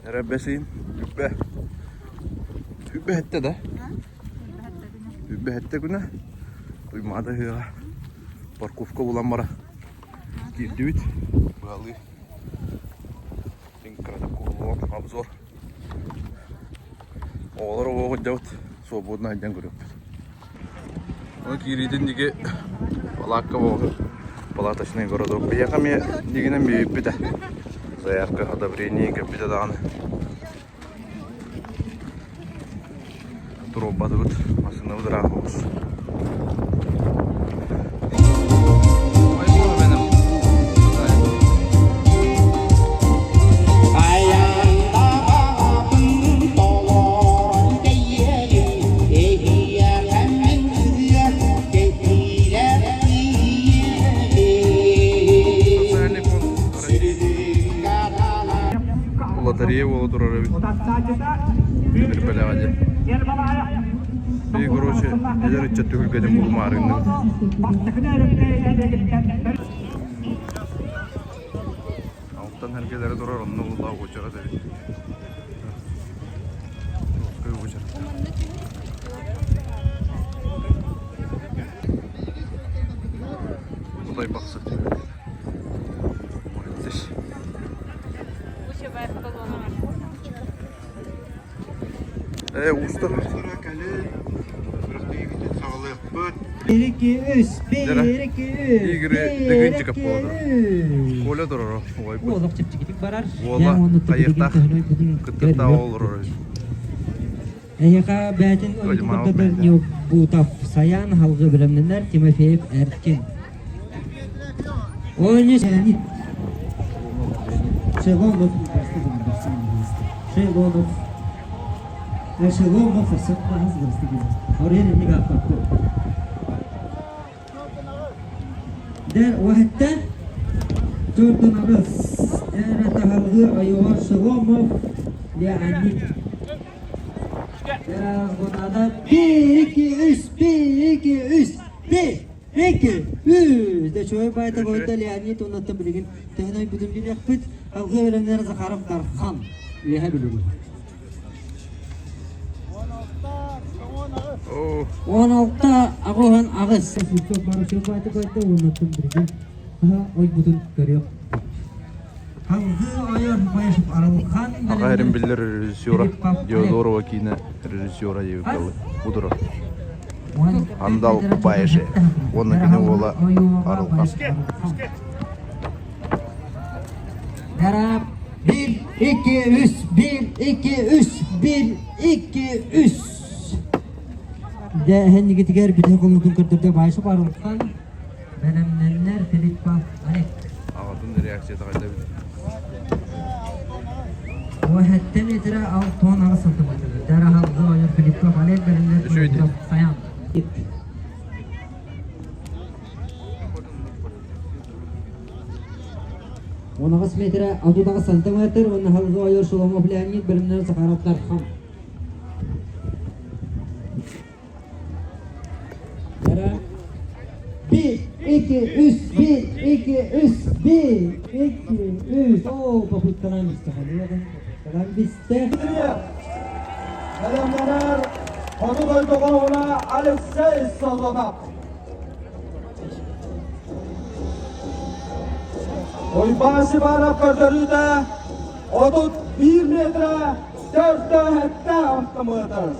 Эрэбэсиин үбэ. Үбэ эттэ да? Үбэ эттэ күнэ. Туймаада ыһыаҕа парковка булан бара киирдибит. Быһалыы. Куһулуом обзор. Оҕолор оҕо сылдьабыт. Свободно сылдьан көрүөхпүт. Ону киириитин диги палатка буолар. Палаточный городок. Биһиэхэ эмиэ дигинэн биэрбитэ. Заявка одобрение кэлбитэ даҕаны. Туруорбатыбыт. Массыынабыт ыраах оҕус. Лотерея буола турар эбит. Тимир бэлэҕэ диэн. И, короче, эдэр ыччат түһүлгэтин булумаарыҥныбыт. Алтан эргэлэри турар онно буллаах уочарат эбит. Русскай уочарат. Кудай бахсы. Ээ, уустар. 1, 2, 3, 1, 2, 3, Игорь Дыгынчиков буолар. Коля турар, убайбыт. Олох чэпчэкитик барар. Уола хайыахтаах кыттыктаах олорор. Эйиэхэ бээтин ойутукурдатар Бутов Саян халгы бэлэмнэнэр Тимофеев Эркин. Ойне Шеломов, Шеломов, Шеломов, Дэр уһэтте төрдөн аҕыс эрэ таһалгы ойоҕор Шеломов Леонид. Дэр 1, 2, 3, 1, 2, 3, 1, 2, 3. Дэ чуой байта бойда Леонид оннуттан билигин төһөн ойбутун билиэхпит. Алгы бэлэмнэр Захаров Дархан. Үөһэ билигин. 16 88. Ойбутун көрүөх. Халгыы ойор Арылхан Аҕа эрин биллэр режиссера Диодорова киинэ режиссера диэбиккэ будура. Андал Баеше уонна кини уола Арылхан. Дарап 1, 2, 3, 1, 2, 3, 1, 2, 3. Дэ эһэннигитигэр бүтэ хонуутун көрдөрдө Баайшып Арылхан бэлэмнэннэр Филиппов Олег. Аҕатын реакцията хайда эбит? Уоһэттэ метрэ 68 сантиметр. Дараһалга ойор Филиппов Олег бэлэмнэр Үчүгэй Саян. 18 метрэ 68 сантиметр уонна халга ойор Шоломов Леонид бэлэмнэр Захаров Дархан. 1, 2, 3, 1, 2, 3, 1, 2, 3. Оо, попыткалаан истэ. Попыткалаан бистэ. Бэлэмнэнэр Хоту дойдуга ула Алексей Соломов. Уйбаан Сибанов көрдөрүүтэ 31 метрэ 407 автометр.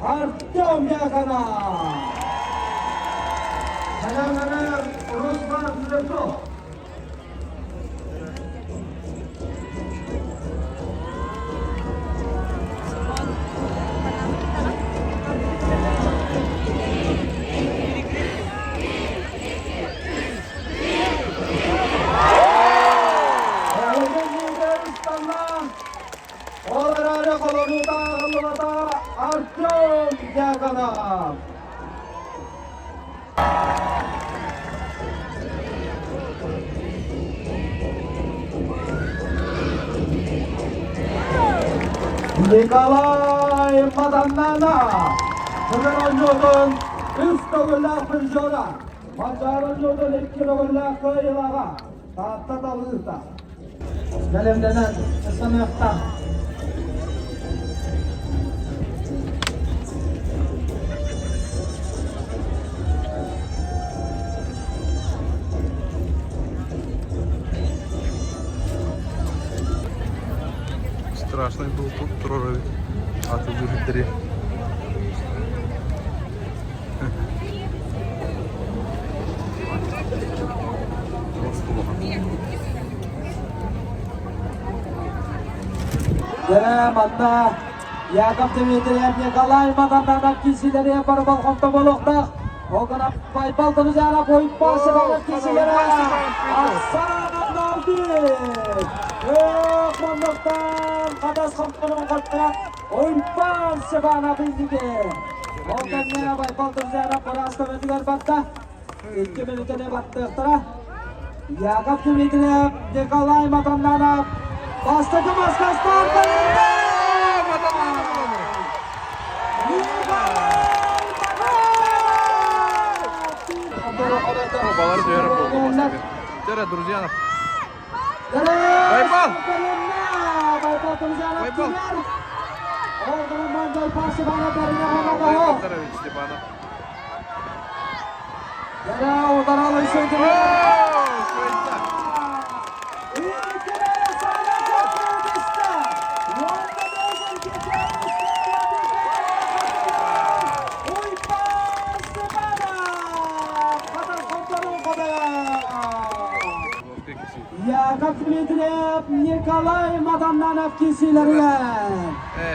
Артем Якона! Сәләмләнер Руслан Слепцов! Ол эрээри холонуута аҕыллыбата. Артем Дьяконов. Николай Маданнана Кыгыр оонньуутун үс төгүллээх призера, Манчаары оонньуутун икки төгүллээх кыайыылааҕа Таатта талыыта. Бэлэмнэнэн ыстаныахтаах. Страшный был тут турар эбит. Атылыы сирдэри. Дьэ, манна Яков Дмитриев, Николай Маданданов киисилэри бары болҕомто буолуохтаах. Ол гынан Байбал Друзьянов Уйбаан Степанов киисилэрэ Оксана Налдин! Өх манныктан хатас хомтонун хотто Уйбаан Степанов инники. Ол кэннэ Байбал Друзьянов быраас көмөтүгэр барда. Икки мүнүүтэни баттыахтара. Яков Дмитриев, Николай Матаннанов бастакы маска стартанында! Балар түһэр буолла бастакы. Дьэ, друзья. Байбал! Байбал! Байбал Викторович Степанов. Яков Дмитриев, Николай Маданнанов киирсиилэригэр.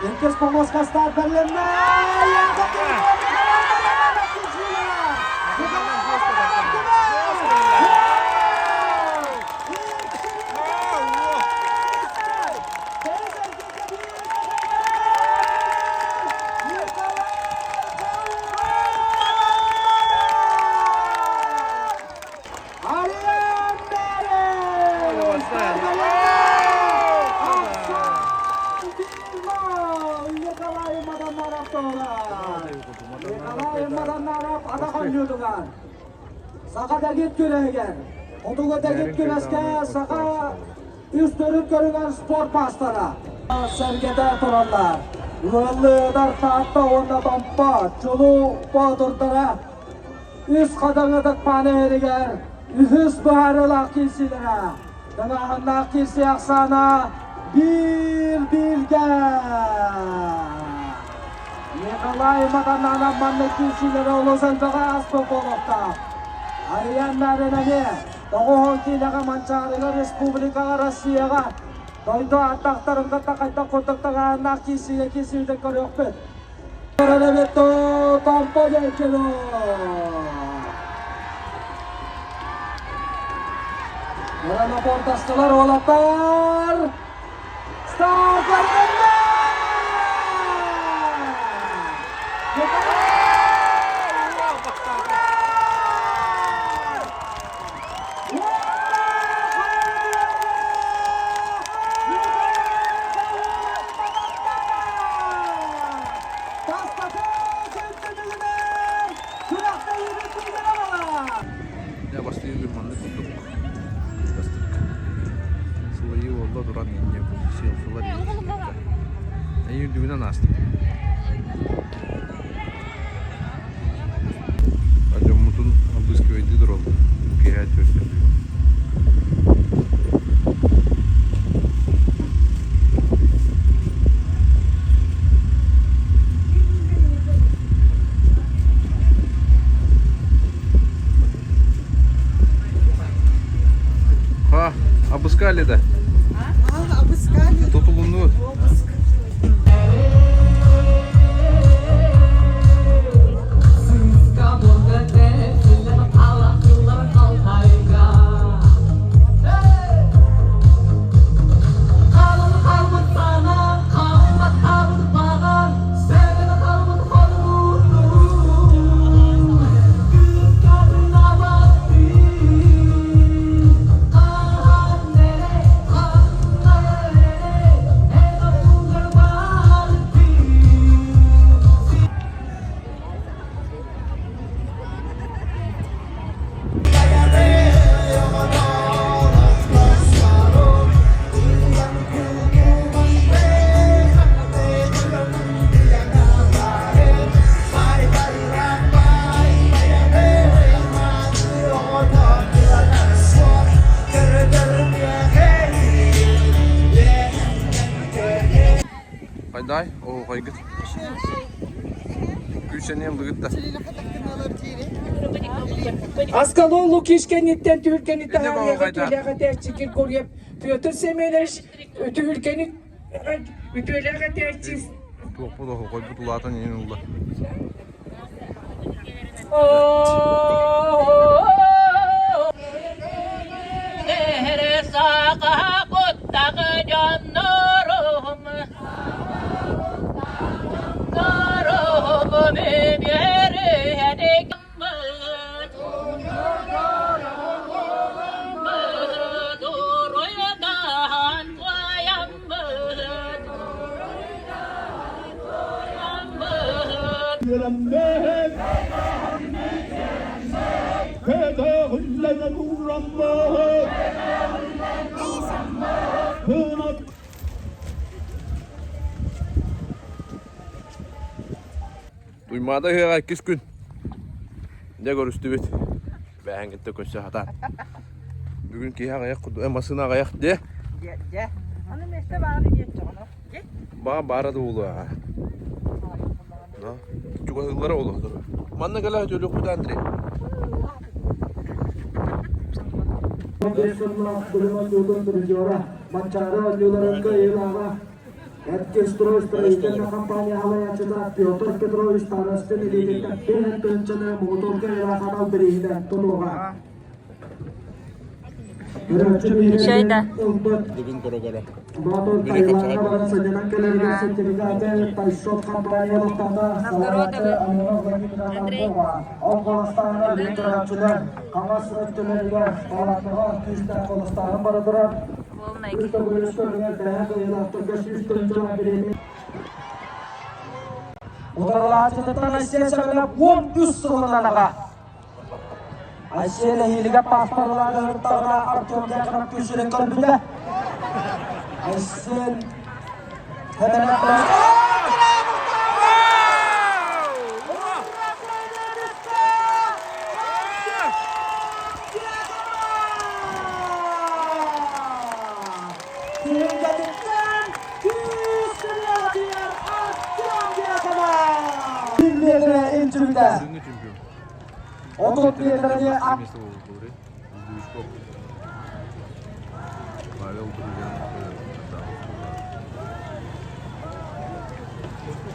Иккис помоска старт бэрилиннэ! Саха дэгит күрэһигэр, хотугу дэгит күрэскэ саха Үс төрүт көрүҥэр спорт маастара. Сэргэтэ тураллар. Ыаллыыдар Таатта уонна Томпо чулуу боотурдара үс хадаҥытык панелигэр үһүс быһаарыылаах киирсиилэрэ. Тыҥааһыннаах киирсии ахсаана биир бииргэ. Николай Матананов маннык киирсиилэри олус элбэҕи ааспыт буолуохтаах. Арыйан Мээрин эмиэ Тоҕуһун киилэҕэ Манчаарыга республикаҕа Россияҕа дойду аттахтарын кытта хайдах курдук тыҥааһыннаах киирсиигэ киирсибитин көрүөхпүт. Томпо диэккино! Монопортастылар уолаттар! Старт баргынна! Я бастыыр маннык курдук бастык сылайыы буолла туран инньэ селфилар Эйин үрдүгүнэн аастым. Дьоммутун обыскивайдыы тураллар. Киэһэ түөртэ. Ха, обыскали да? А, обыскали. Тутулуннут. Обыск. Оһуохайгыт. Күүсэниэм лыгыт да. Аскалон Лукич кэнниттэн түһүлгэни Инне таһаарыаҕа оһуохайда. үтүөлээх этээччи Киркорьев Петр Семенович түһүлгэни үтүөлээх этээччи Туохпут оһуохайбыт улаатан иһин ылла. Туймаада ыһыаҕа иккис күн. Дьэ көрүстүбүт. Бэһэн кытта көрсө сатаан. Бүгүн киһи аҕыйах курдук, массыына аҕыйах дьэ. Дьэ. Аны миэстэ баара диэччэҕинэ. Баа баара да буолуо. Чугаһыыллара олохтор. Манна кэлэ өтөлүөхпүт Андрей. Манчаары оонньууларын кыайыылааҕа Эркинстрой строительнай компания салайааччыта Петр Петрович Старостин илиититтэн биэс тыһыынчаны муҥутуур кыайыылаах анал бирииһинэн тутуоҕа. Чайда. Бүгүн көрө-көрө. Боотур Таилаҥҥа баран сынньанан кэлэригэр сертификаты Тайшот компания олохтооно салайааччы Алена Владимировна Андрей. Ол холостааһына бүгүн көрөөччүлэр хаҥас өттүлэригэр палатаҕа күүстээх холостааһын бара турар. Үс төгүл көрүҥэр бэһэ кыайыылаахтарга 100 тыһыынчалаах бириэмийэ Утарылааччытыттан Айсен Семенов 13 сылынан аҕа. Айсен эһиилигэ паспорылаах ыһыктаҕына Артем Дьяконов күүсүнэн көрбүтэ. Айсен Семенов Түһүлгэтиттэн күүс кырыатыйар Артем Дьяконов! Bir метре инчүрүтэ. Бүгүҥҥү чемпион. 30 метрени Место болду Движков. Павел Друзьянов.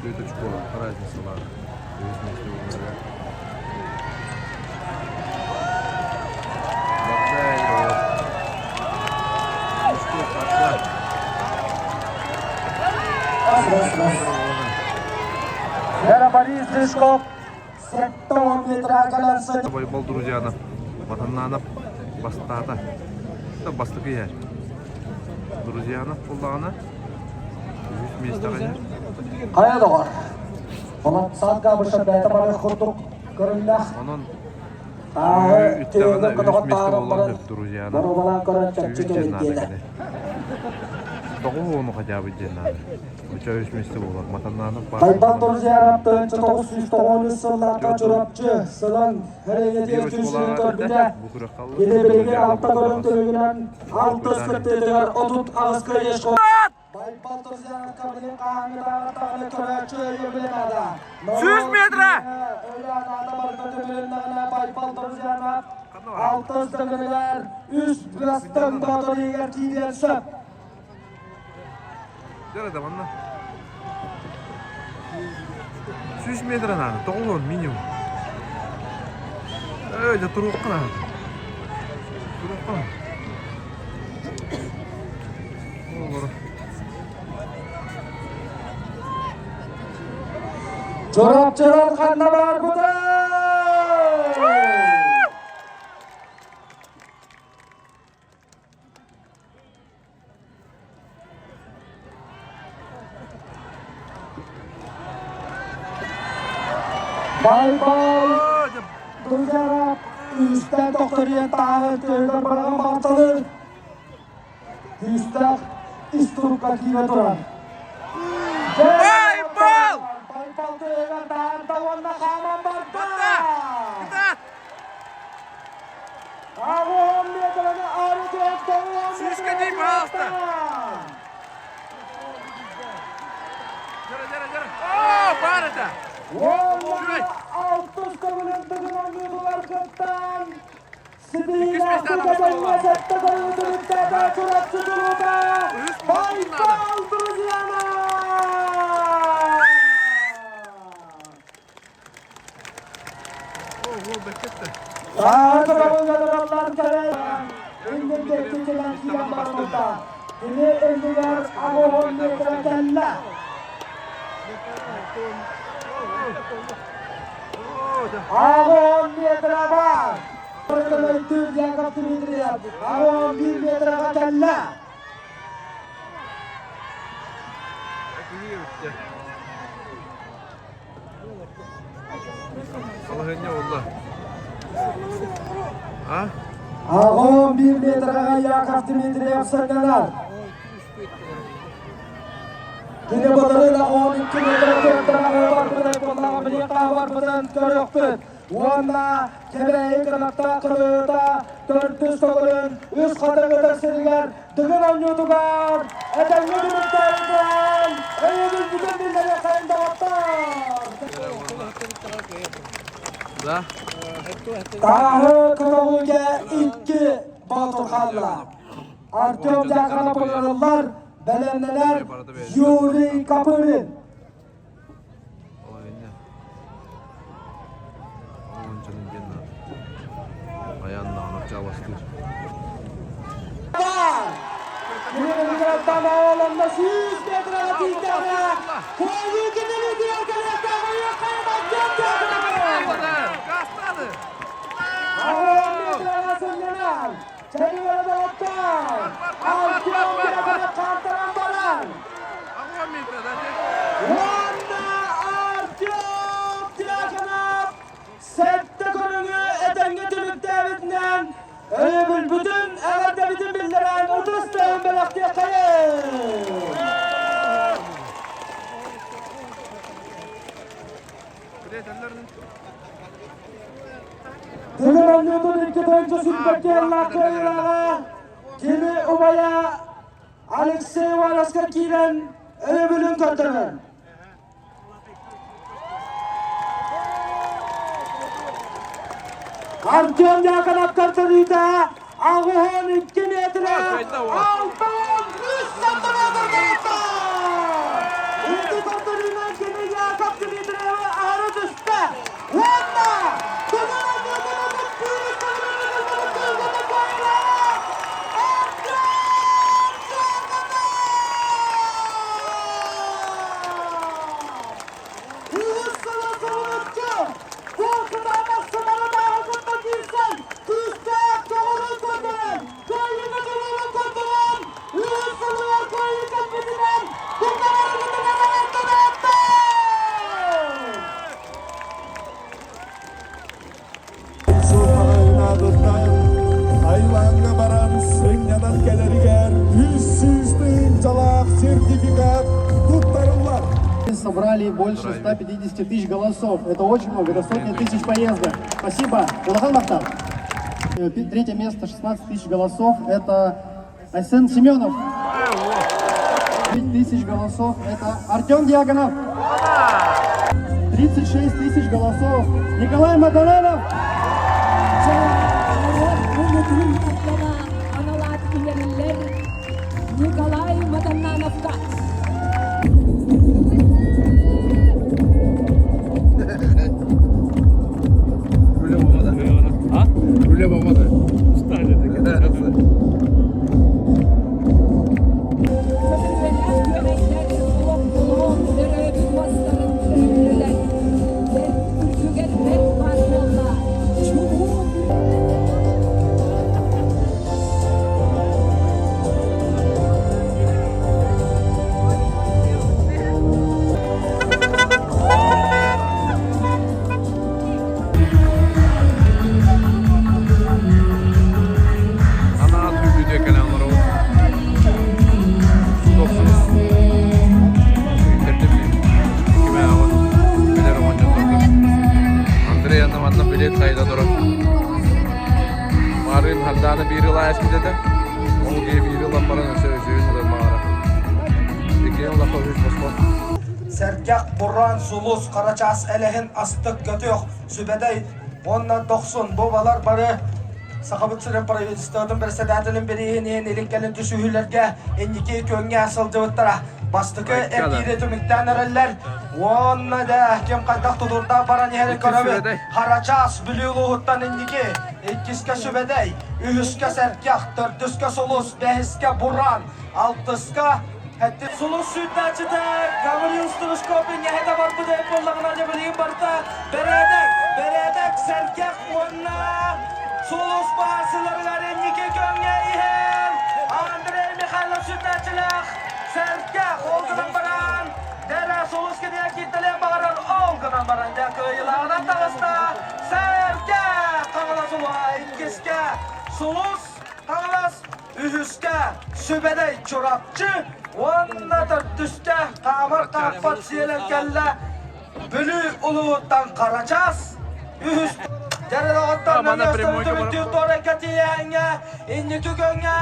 Түөрт очко разницалаах. Үһүс миэстэ буолар. Барда игрок. Движков барда. Вера Борис Движков 70 метра кэлэн Байбал Друзьянов Батаннаанап бастаата. Бастакы иһэр. Друзьянов буоллаҕына үһүс миэстэҕэ иһэр. Хайа доҕор. Онон Саат Габышев бэйэтэ барар курдук көрүннэх. Онон Тааһы үттэҕинэ тиһигин үһүс көтөҕөн миэстэ таһааран буолуон баран сөп Друзьянов. боруобалаан көрөн Үһүс чопчу диэн кэлин наада диэтэ. кини. Тоҕус хотя бы диэн наада. Очо үс миэстэ буолар. Матаннаанов баар Байбал буоллаҕына Друзьянов 1993 сылларга Чурапчы сылан биир Хэрэйэтигэр күүсүнэн очколааҕа этэ. көрбүтэ. Бу күрэх хаалла. Кини билигин Друзьянов алта көрүҥ буоллаҕына түмүгүнэн алтыс толкуйдаан кыттыытыгар 38 ешко Байбал Друзьяновка билигин хаһааҥҥытааҕар даҕаны көрөөччү өйөбүлэ наада. 100 метра! Өйө-анаата барыта түмүлүннэҕинэ Байбал Друзьянов Ханна барабын? алтыс дыгыныгар үс бастыҥ боотур киириэн сөп. Дьэ да манна. 100 метра наада, 90 минимум. Эй, дьэ туруохха наада. Туруохха наада. Олору. Чурапчылар ханна барбытай? Байбал Друзьянов үстэн тохторуйан тааһын төһүгэр бараҕан баҕаталыр. Күүстээх ис турукка киирэ турар. Байбал! Байбал төһүгэр таһаарда уонна хааман барда! Кытаат! Аҕыһын метраны ары Сүүскэ дии, пожалуйста! Уонна алтыс төгүлүн тыгын оонньуутугар кыттан ситиһиилээхтик этэҥҥэ сэттэ көрүҥү түмүктээтэ Чурапчы чулуута Байкал Друзьяна! Саатыраллар кэлэн иннингэ иккичинэн киирэн барбыта. Кини иннигэр аҕыһын метра кэллэ. Аҕыһын метра бар. Көмөйтүүр Яков Дмитриев аҕыһын биир метраҕа кэллэ. Балаһыанньа буолла. А? Аҕам биир метраҕа Яков Дмитриев сынньанар. Кини былырыын 12 метр кыттыраҕы барбытын буоллаҕа билиэххэ барбытын көрүөхпүт. Уонна Кэбээйи кынаттаах кырыыта төрдүс төгүлүн үс хатыҥытыр сиригэр Дыгын оонньуутугар этэҥҥэ түмүктээбитинэн өйөбүлбүтүн биллэриэххэйин доҕоттор! Да. Тааһы көтөҕүүгэ икки боотур хаалла. Артем Дьяконов ыҥырыллар, бэлэмнэнэр Юрий Копырин. Оҕолонно сүүс метраҕа тиийдэҕинэ, куойуу кинини диэлгэлиэхтээх сынньанан, чэйиҥ доҕоттоор, Артем Дьяконов хаамтаран баран, Уонна Артем Дьяконов сэттэ көрүҥү этэҥҥэ түмүктээбитинэн өйөбүлбүтүн, эҕэрдэбитин биллэрэн ытыс тыаһын бэлэхтиэххэйиҥ! Тимир оонньуутун икки тыһыынча сүүрбэккэ ыаллаах кыайыылааҕа кини убайа Алексей Ивановска киирэн өйөбүлүн көрдөрөр. Артем Дьяконов көрдөрүүтэ 82 метрэ 63 сантиметр буолла! Ити көрдөрүүнэн кини Яков Дмитриевы аһары түстэ уонна Тыгын Таилаҥҥа баран сынньанан кэлэригэр үс тыһыынчалаах сертификат туттарыллар. Собрали больше 150 тысяч голосов. Это очень много, это сотни тысяч поездок. Спасибо. Улахан махтал. Третье место, 16 тысяч голосов, это Айсен Семенов. 5 тысяч голосов, это Артем Дьяконов. 36 тысяч голосов, Николай Матананов. Николай Матаннановка. Үлэ буолбата. А? Үлэ буолбата. Анаан бүлүүдэ кэлэн олоробут. Тохсус. Кэрдэ кимэ аҕын билэр оҕонньотторго. Андрей анна манна билет сайда турар. Марын Хардаана биир ылаа эспит этэ. Ол киһи биир ылан баран өссө үсүһүн ылар баҕара. Иккиэн улахан үс босхо. Сэргэх Бураан Сулус Харачаас Элэһин Астык Көтүөх Сүбэдэй уонна Дохсун бу балар бары Сахабыт сирин правительствотын председателин бирииһин иһин илин-кэлин түсүһүүлэргэ инники күөҥҥэ сылдьыбыттара. Бастакы эргиири түмүктээн эрэллэр. Уонна да ким хайдах тутурдаах баран иһэрин көрөбүт. Харачаас Бүлүү улууһуттан инники, иккискэ Сүбэдэй, үһүскэ Сэргэх, төрдүскэ Сулус, бэһискэ Буран, алтыска Сулус сүүрдээччитэ Гаврил Стручков иҥэһэтэ барбыт эбит буоллаҕына дьэ билигин барыта бэрээдэк, бэрээдэк, сэргэх уонна Сулус баарсыларыгар инники көҥҥэ иһэр Андрей Михайлов сүүрдээччилээх сэргэх ол гынан баран Дэрэ Сулус кинигэ кииртэлиэн баҕарар ол гынан баран дьэ кыайыылааҕынан таҕыста сэргэх Хаҥалас улууһа иккискэ Сулус Хаҥалас Үһүскэ Сүбэдэй Чурапчы уонна төрдүскэ хаамар хааппат сиэлэн кэллэ Бүлүү улууһуттан Харачаас үһүс Дьэрэлэҕиттэн нөҥүө туорайга тиийээҥҥэ инники көҥҥэ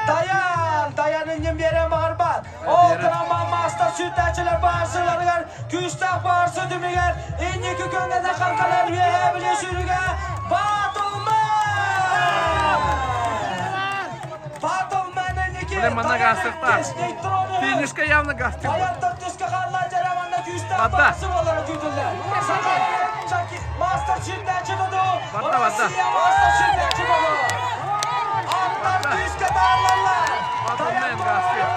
Дайан Дайан иннин биэриэн баҕарбат ол гынан маастар сүүрдээччилэр баарсыларыгар күүстээх баарсы түмүгэр инники көҥҥэ да харкалар үөһээ Бүлүү сүүрүгэ Батлмен! Батлмен инники Блин, манна гастыктар. Финишка явно гастык. Аяттан түске қалла жараманна күүстээх Батта. баарсы болары күүтүллэр. Мастер сүүрдээччи туду. Батта, батта. Россия мастер сүүрдээччи туду. Аттар күүскэ тааллаллар. Батлмен гастык.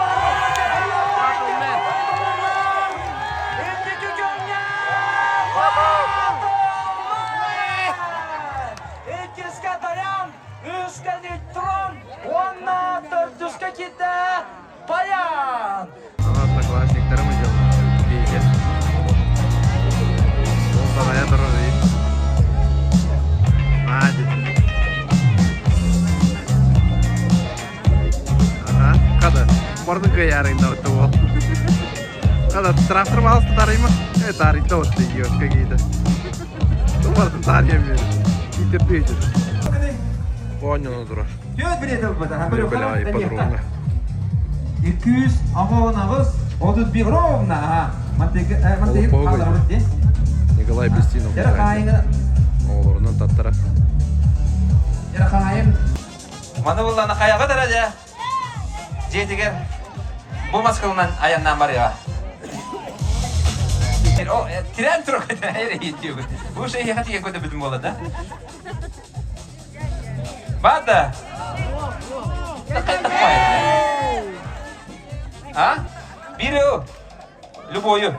Батлмен. Инники күҥҥэ Иккискэ Даян, үскэ Нейтрон уонна төрдүскэ киирдэ Баян! Одноклассниктарым идем. Петя. Ол сарая турар Надя. Ага, қада. Барды кыярыңда отты ол. Қада трактор балысты тарыйма? Э, тарыйда отты идиот какие-то. Барды тарыйам бері. Итеп өйдір. Оонньоно турар. Бля, ипподромҥа. 218 31 ровно. Ага. Николай Бестинов. Оҕолорунан таттара. Маны буллана хайаҕа дэрэ дьиэтигэр бу маскылынан айаннаан барыаҕа. Тирэн турук Бу шейхе тиге көтө бүтүн буола да. Бада. А? Бирю. Любую.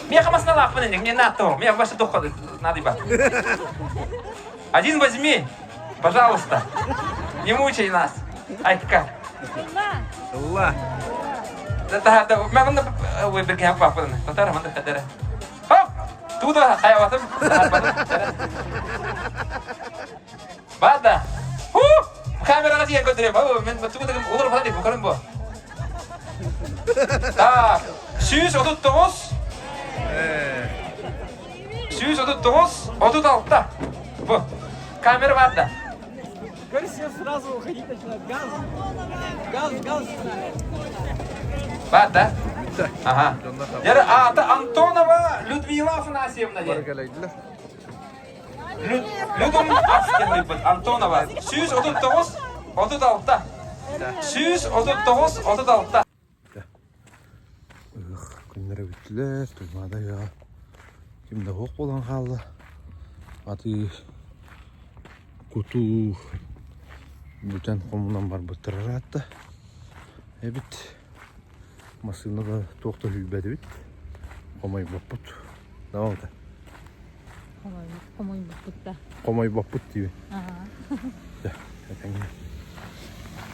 Меха масналаахпын мне надо, мне вообще духа надо ебать. Один возьми, пожалуйста. Не мучай нас. Айка. Алла. Да, мен выберге папаны. Татар, манда хадара. Хоп! Туда хайаватым. Бада. Ху! Камераға тиген көтөрөм. Мен тугу олор фалан деп көрөм бу. Так, 139. 139, 36. Бу. Камера бар да. Все сразу уходить начинают. Газ. Газ, газ. Бар да? Ага. Яра, ата Антонова Людмила Афанасьевна. Людум Афкин Антонова. 139, 36. 139, 36. Күннэрэ бүттүлэр, Туймаада үөҕэ ким да суох буолан хаалла. Атыы кутуу бүтэн хомунан барбыттара ыраатта. Эбит массыына да туох да сүүйбэтибит, хомойбоппут. Давай Хомойбуппут да. Хомойбоппут диибин. Этэҥҥэ.